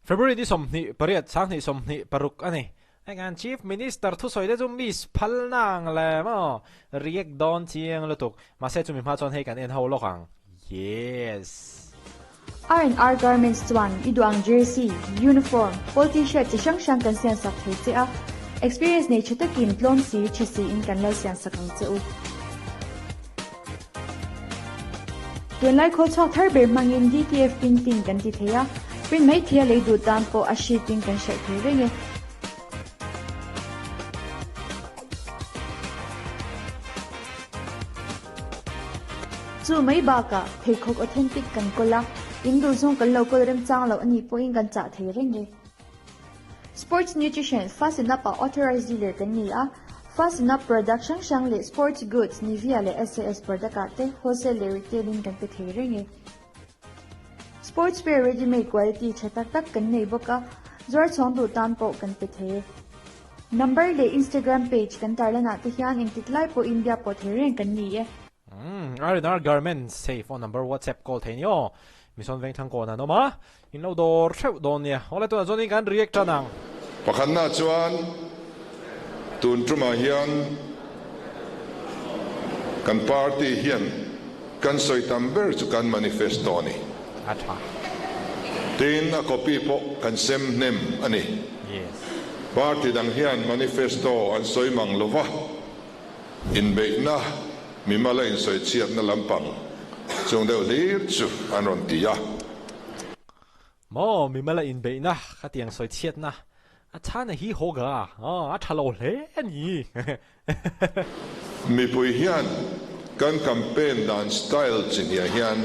February ni 28 2026 a ni. Heng an Chief Minister thusawi te chu miss phal nang le maw? React dawn chiang lutuk. Mahse chumi hma chuan hei kan en ho lawk ang. Yes. R&R Garments chuan i duh ang jersey, uniform, pawl t-shirt chi hrang hrang kan siam sak thei che a, experience nei tha takin tlawm si, tha siin kan lo siam sak ang che u. Tunlai khawl chhuak thar ber hmangin DTF printing kan ti thei a, print mai thei a lei duh tan pawh a sheet in kan hralh thei reng e. Chu mai bakah pheikhawk authentic kan kawl a, in duh zawng kan lo kawl remchang loh anih pawhin kan chah thei reng e. Sports Nutrition, Fasten Up ah authorized dealer kan ni a, Fasten Up product hrang hrang leh sports goods, Nivea leh SAS product ah te wholesale leh retail in kan pe thei reng e. Sports wear ready made quality tha tak tak kan nei bawk a, zuar chhawng duh tan pawh kan pe thei e. Number leh Instagram page kan tarlanah te hian engtik lai pawhin biak pawh thei reng kan ni e. R&R Garments hei phone number WhatsApp call thei ni aw. Mison Vengthlang kawn an awm a, in lo dawr theuh dawn nia. Awle tunah chuan in kan react tan ang. Pakhatna chuan tun tumah hian kan party hian kan sawi tam ber chu kan manifesto a ni. A tha. Tin, a copy pawh kan sem hnem a ni. Yes. Party dang hian manifesto an sawi mang lo va. Inbeihna, mimala insawichhiatna lampang chung deuh hlir chu an rawn ti a. Maw, mimala inbeihna khatiang sawichhiatna a chhana hi haw ga a tha lo hle a ni. Mipui hian kan campaign dan style chi hniah hian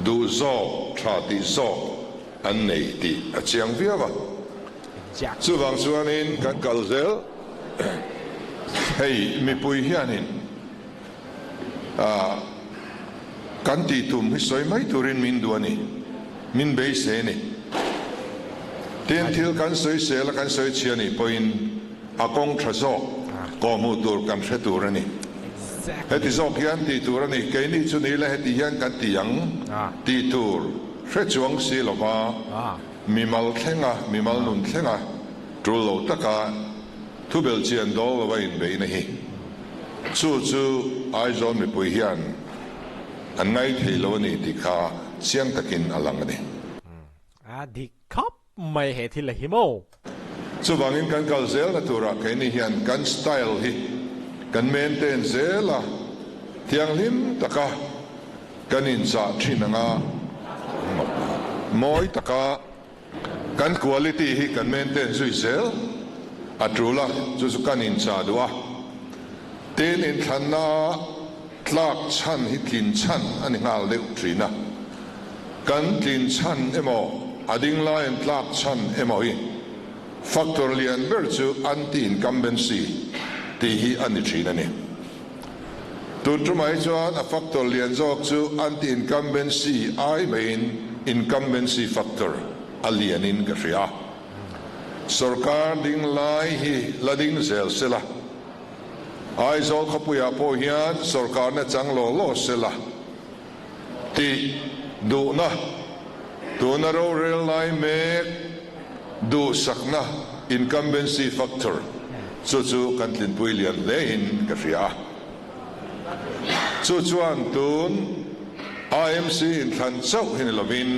duh zawk, tha tih zawk an nei tih a chiang viau a. Chuvang chuanin kan kal zel. Hei mipui hianin kan tih tum hi sawi mai turin min duh a ni, min beisei a ni. Tin, thil kan sawi sel a kan sawi chhia a nih pawhin a kawng tha zawk kawhhmuh tur kan hre tur a ni. Heti zawk hian tih tur a ni, keini chu ni la heti hian kan ti ang tih tur hre chuang si lova mimal thlenga, mimal nun thlenga tul lo taka thubel chian dawl lova inbeihna hi chu chu Aizawl mipui hian an ngai thei lo a ni tih kha chiang takin a lang a ni. A dik khawp mai he thil a hi maw? Chuvangin kan kal zelna turah keini hian kan style hi kan maintain zel a, thianghlim taka kan inchah thin anga mawi taka kan quality hi kan maintain zui zel a tul a, chu chu kan inchah duh a. Tin, inthlanna tlak chhan hi tlin chhan a ni nghal deuh thin a, kan tlin chhan emaw a ding laiin tlak chhan emaw hi factor lian ber chu anti-incumbency tih hi a ni thin a ni. Tun tumah hi chuan a factor lian zawk chu anti-incumbency ai maiin incumbency factor a lianin ka hria. Sorkar ding lai hi la ding zel sela, Aizawl khawpuiah pawh hian sorkarna chang law law sela tih duhna, tuna rorel lai mek duhsakna incumbency factor chu chu kan tlinpui lian hlein ka hria a. Chu chuan tun IMC inthlan chauh hi ni lovin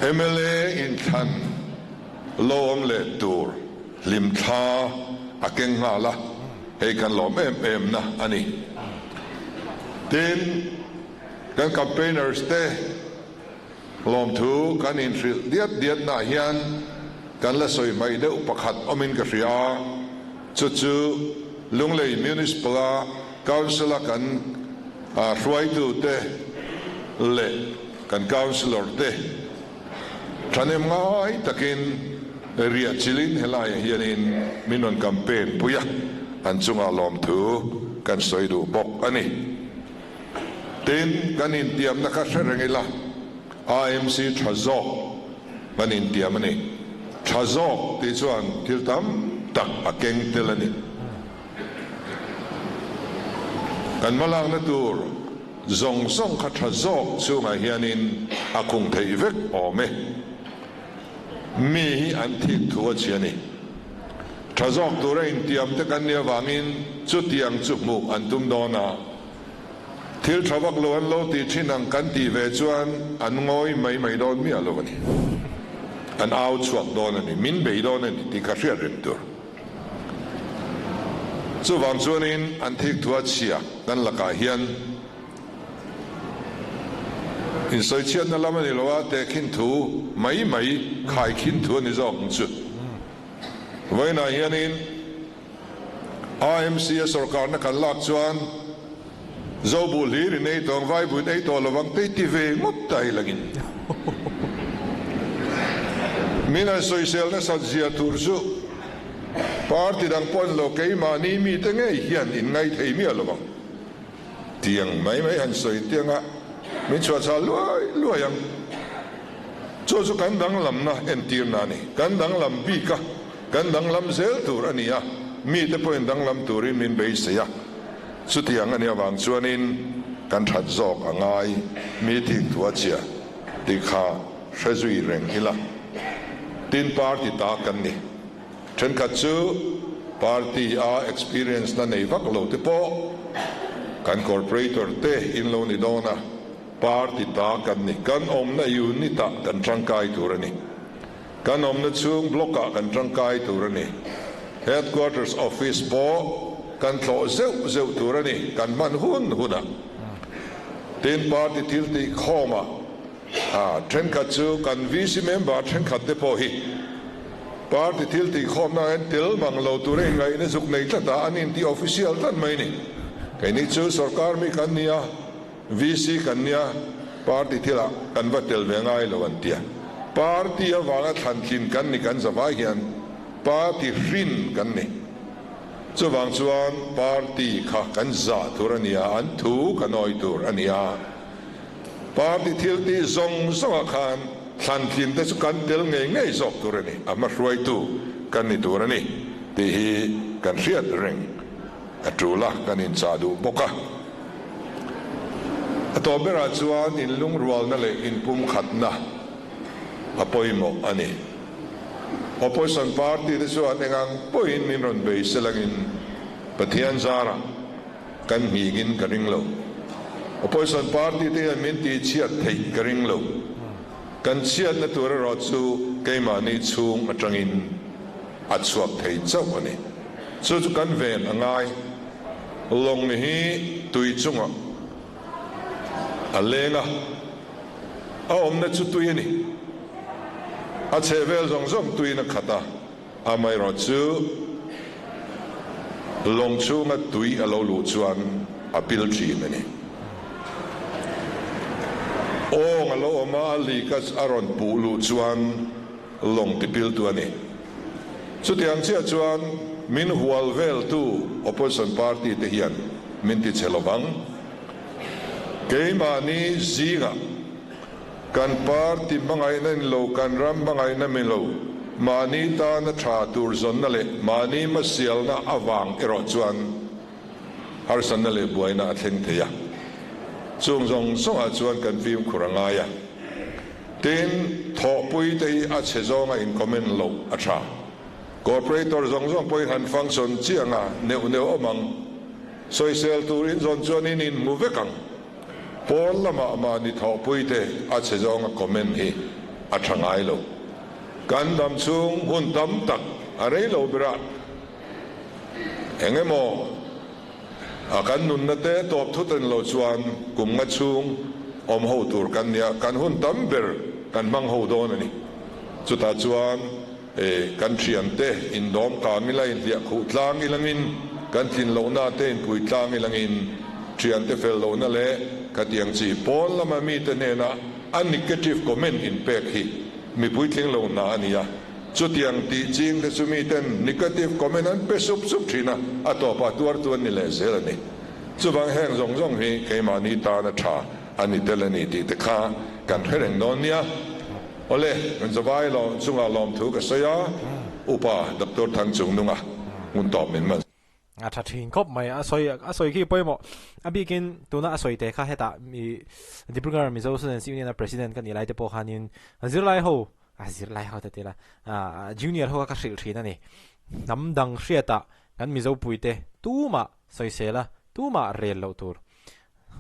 mla inthlan lo awm leh tur hlimthla a keng nghal a, hei kan lawm em em na a ni. Tin, kan campaigners te lawmthu kan inhrilh diat diat naah hian kan la sawi hmaih deuh pakhat awmin ka hria a, chu chu Lunglei Municipal-a Council-a kan hruaitute leh kan Councillor te Thahnem ngai takin riah chilin helaiah hianin min rawn campaign pui a, an chungah lawmthu kan sawi duh bawk a ni. Tin, kan intiamna kha hre reng ila, IMC tha zawk kan intiam a ni. Tha zawk tih chuan thil tam tak a keng tel a ni. Kan hmalakna tur. Zawng zawng kha tha zawk chungah hianin a khung theih vek awm e. Mi hi an thik thu a chhi a ni. Tha zawk tura intiam te kan nih avangin chutiang chu hmuh an tum dawn a. Thil tha vak lo an lo tih thin ang kan tih ve chuan an ngawi mai mai dawn miah lo a ni. An au chhuak dawn a ni, min bei dawn a ni tih kha hriat reng tur. Chuvang chuanin an thikthu a chhia kan lakah hian insawichhiatna lam a ni lo a, tehkhin thu mai mai khaikhin thu a ni zawk ang chu. Vawiinah hianin AMC a sawrkarna kan lak chuan Zobu hlir in ei tawng, Vaibu in ei tawh lovang te i ti ve ngawt ta hi langin min han sawisel nasat zia tur chu party dang pawh an lo keimahni mite ngei hian in ngai thei miah lovang tiang mai mai han sawi tianga min chhuahchhah luai luai ang. Chu chu kan danglamna entirna a ni. Kan danglam bik a, kan danglam zel tur a ni a, mite pawhin danglam turin min beisei a. Chutiang a nih avang chuanin kan that zawk a ngai mi thik thu a chhia tih kha hre zui reng ila. Tin party ta kan ni. Thenkhat chu party a experience na nei vak lo te pawh kan corporator te in lo ni dawn a, party ta kan ni. Kan awmna unit ah kan tangkai tur a ni. Kan awmna chhung block ah kan tangkai tur a ni. Headquarters office pawh kan tlawh zeuh zeuh tur a ni, kan hman hun hun ah. Tin, party thil tih khawm ah thenkhat chu kan VC member thenkhat te pawh hi party thil tih khawmna ah hian tel mang lo tur a inngaihna zuk nei tlat a, an inti official tlat mai a ni. Keini chu sorkar mi kan ni a. VC kan nia, party thilah kan va tel ve ngai lo an tia. Party avanga thlantlin kan ni kan zavai hian party hrin kan ni. Chuvang chuan party kha kan zah tur a nia, an thu kan awi tur a nia. Party thil tih zawng zawngah khan thlantlin te chu kan tel ngei ngei zawk tur a ni, a hmahruaitu kan ni tur a ni tih hi kan hriat reng a tul a, kan inchah duh bawk a. A tawp berah chuan inlungrualna leh inpumkhatna a pawimawh a ni. Opposition party te chuan engang pawhin min rawn bei selangin Pathian zarah kan nghingin ka ring lo. Opposition party te hian min tihchhiat theih ka ring lo. Kan chhiatna tur erawh chu keimahni chhung atangin a chhuak thei chauh a ni. Chu chu kan ven a ngai. Lawng hi tui chungah a leng a, a awmna chu tui a ni. A chhehvel zawng zawng tuiin a khat a, amaherawh chu lawng chhunga tui a lo luh chuan a pil thin a ni. Awng a lo awm a, a lika a rawn puh luh chuan lawng tipiltu a ni. Chutiang chiah chuan min hual veltu opposition party te hian min ti che lovang. Keimahni zingah kan party hmangaihna ni lo, kan ram hmangaihna mi lo, mahni tana tha tur zawnna leh mahni hmasialna avang erawh chuan harsatna leh buaina a thleng thei a. Chung zawng zawngah chuan kan fimkhur a ngai a. Tin, thawhpui te hi a chhe zawnga in comment loh a tha. Corporator zawng zawng pawhin han function chiang a, neuh neuh awm ang. Sawisel tur in zawn chuan in inhmu vek ang. Pawn lamah mahni thawhpui te a chhe zawnga comment hi a tha ngai lo. Kan dam chhung hun tam tak a rei lo berah eng emaw A kan nunna te tawp thut en lo chuan kum nga chhung awm ho tur kan nia, kan hun tam ber kan hmang ho dawn a ni. Chutah chuan e kan thiante indawm kang ila, inhliah khuh tlang ilangin, kan tlin lohna te inpui tlang ilangin, thiante fel lohna leh khatiang chi pawn lama mite hnena a negative comment inpek hi mipui tling lo hna a ni a. Chutiang tih ching te chu miten negative comment an pe sup sup thin a, a tawpah tuartu an ni leh zel a ni. Chuvang heng zawng zawng hi keimahni tana tha a ni tel a ni tih te kha kan hre reng dawn nia. Awle, kan zavai lawm chungah lawmthu ka sawi a, Upa Doctor Thangchungnunga hmun tawp min man. A tha thin khawp mai, a sawi a sawi khi pawimawh. A bikin tuna a sawi te kha hetah mi Dibrugarh Mizo Students Union a President ka nih lai te pawh khanin zirlai ho, a zirlai ho te ti ila, junior ho kha ka hrilh thin a ni. Hnam dang hriatah kan Mizo puite tumah sawisel a, tumah rel loh tur.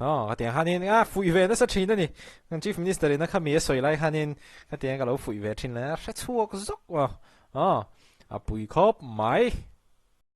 Aw, ka tiang khanin a fuih ve nasa thin a ni. Kan Chief Minister in a khami a sawi lai khanin ka tiang ka lo fuih ve thin lai a, hre chhuak zawk maw. Aw, a pui khawp mai.